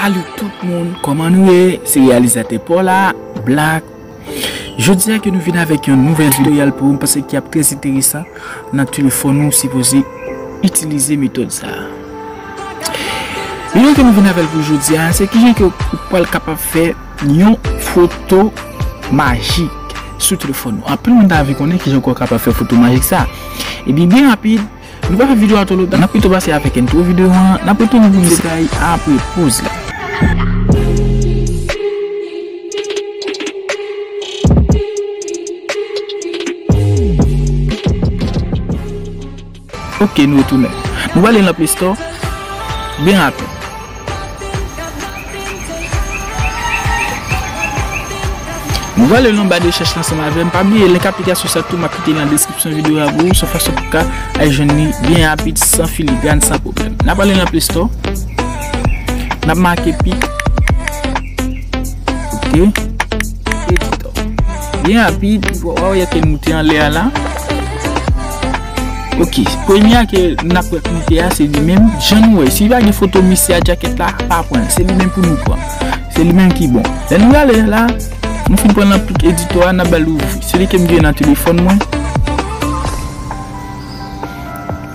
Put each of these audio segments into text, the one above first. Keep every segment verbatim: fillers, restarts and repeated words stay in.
Salut tout moun, kòman nou ye? Se reyalizatè pa w la, Black. Jodi a ke nou vin avèk yon nouvèl tutorial pou ou, m panse ki ap trè enteresan nan telefòn ou, sipoze itilize metòd sa a. Videyo ke nou vin avè l pou jodi a, se kijan ke ou pral kapab fè yon foto majik sou telefòn ou. Anpil moun ta anvi konnen kijan ke w kapab fè foto majik sa. Ebyen, byen rapid, nou pa fè videyo a twò lontan, n ap pito pase avèk entwo videyo an, n ap retounen pou detay apre poz la. Ok, nou retounen. Nou prale nan Play Store byen rapid. Nou prale nan ba de rechèch la ansanm avè m. Pa bliye, link aplikasyon sa tou, m ap kite nan deskripsyon videyo a pou ou, se yon fason pou w ka al jwenn li byen rapid, san filigran, san pwoblèm. N ap prale nan Play Store. N ap make Pic. Ok. Editor. Byen rapid, w a wè ke l moute anlè a la. Ok, premye a ke n ap wè k moute a, se li menm. Jan nou wè, si pa gen foto misye a djakèt la, pa pran l. Se li menm pou nou pran. Se li menm ki bon. Lè nou prale la, nou fin pran nan Pic Editor a, n ap ba l ouvri. Se li ke m gen nan telefòn mwen.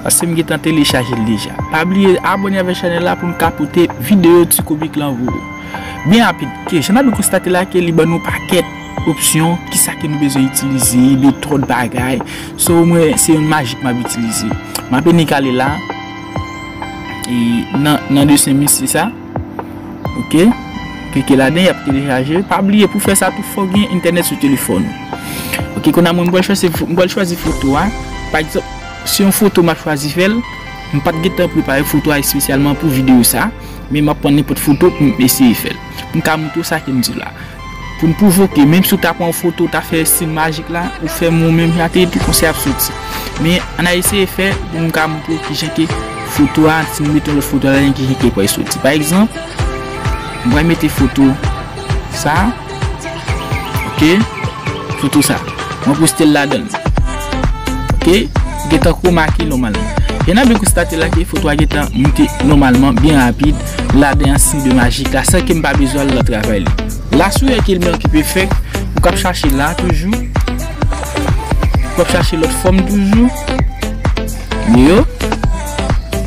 Paske m gentan telechaje l deja. Pa bliye abòne avèk chanèl la pou m ka pote videyo ti komik lan pou ou. Byen rapid, ke jan n ap konstate la ke li ban nou pakèt opsyon, kisa ke nou bezwen itilize, de twòp bagay. So, mwen, se yon majik m ap itilize. M ap vini kale la. E nan, nan desen misye sa. Ok. Klike ladan, y ap telechaje. Pa bliye, pou fè sa tou, fò w gen entènèt sou telefòn ou. Ok, kounye a mwen, m pral chwazi, m pral chwazi foto a. Pa egzanp, se yon foto m ap chwazi fè l. M pa t gentan prepare foto a espesyalman pou videyo sa. Men m ap pran nenpòt foto pou m eseye fè l. Pou m ka montre w sa ke m di la. Pou n pwovoke, menm si w ta pran yon foto, w ta fè estil majik la, ou fè m ou menm, sa te tou konsèy ap soti. Men, ann al eseye fè, pou m ka montre w kijan ke foto a, si m mete yon lòt foto ladan, kijan ke pral soti. Pa egzanp, m pral mete foto sa, ok, foto sa. Mwen poste l ladan l. Ok, gentan remake nòmalman. E n ap byen konstate la ke foto a gentan moute nòmalman, byen rapid, ladan yon siy de majik la, san ke m pa bezwen al nan travay li. La, si w wè ke l byen okipe fèk, ou k ap chache la toujou. Ou ap chache lòt fòm toujou. Yo.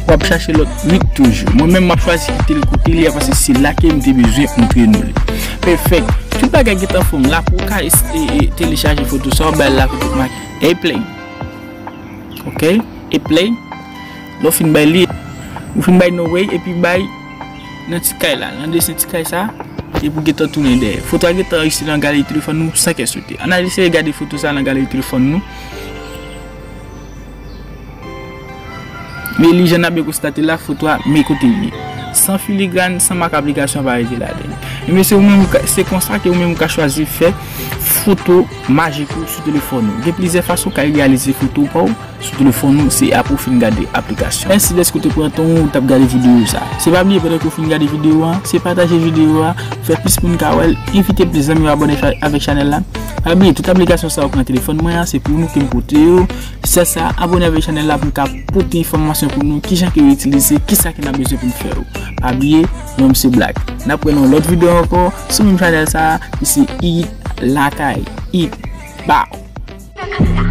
W ap chache lòt uit toujou. Mwen menm, m ap chwazi kite l kote li a, paske se la ke m te bezwen montre nou li. Pèfèk. Tout bagay gentan fèt la pou w ka es-, e, e, telechaje foto sa, w bay la kote k make Apply. Ok? Apply. Lè w fin bay li, ou fin bay no way, epi bay nan ti kay la, nan desen ti kay sa, epi w gentan tounen dèyè. Foto a gentan rete nan galeri telefòn nou san ke soti. Ann al eseye gade foto sa nan galeri telefòn nou. Men li jan n ap byen konstate la, foto a, men kote l ye. San filigran, san mak aplikasyon pa rete ladan l. Ebyen, se ou menm ou ka, se konsa ke ou menm ou ka chwazi fè foto majik ou sou telefòn ou. Gen plizyè fason w ka reyalize foto pa w sou telefòn ou, se apre w fin gade aplikasyon. Mèsi dèske w te pran tan w, w t ap gade videyo sa. Se pa bliye, pandan ke w fin gade videyo a, se pataje videyo a, fè plis moun ka wè l, envite plis zanmi w abòne cha-, avèk chanèl la. Pa bliye, tout aplikasyon sa yo k nan telefòn mwen an, se pou nou ke m pote yo. Sèl sa, abòne avèk chanèl la pou m ka pote enfòmasyon pou nou, kijan ke yo itilize, kisa ke n ap bezwen pou n fè yo. Pa bliye, mwen se Black. N ap wè nan yon lòt videyo ankò, sou menm chanèl sa, ki se Eat Lakay. Eat. Bow.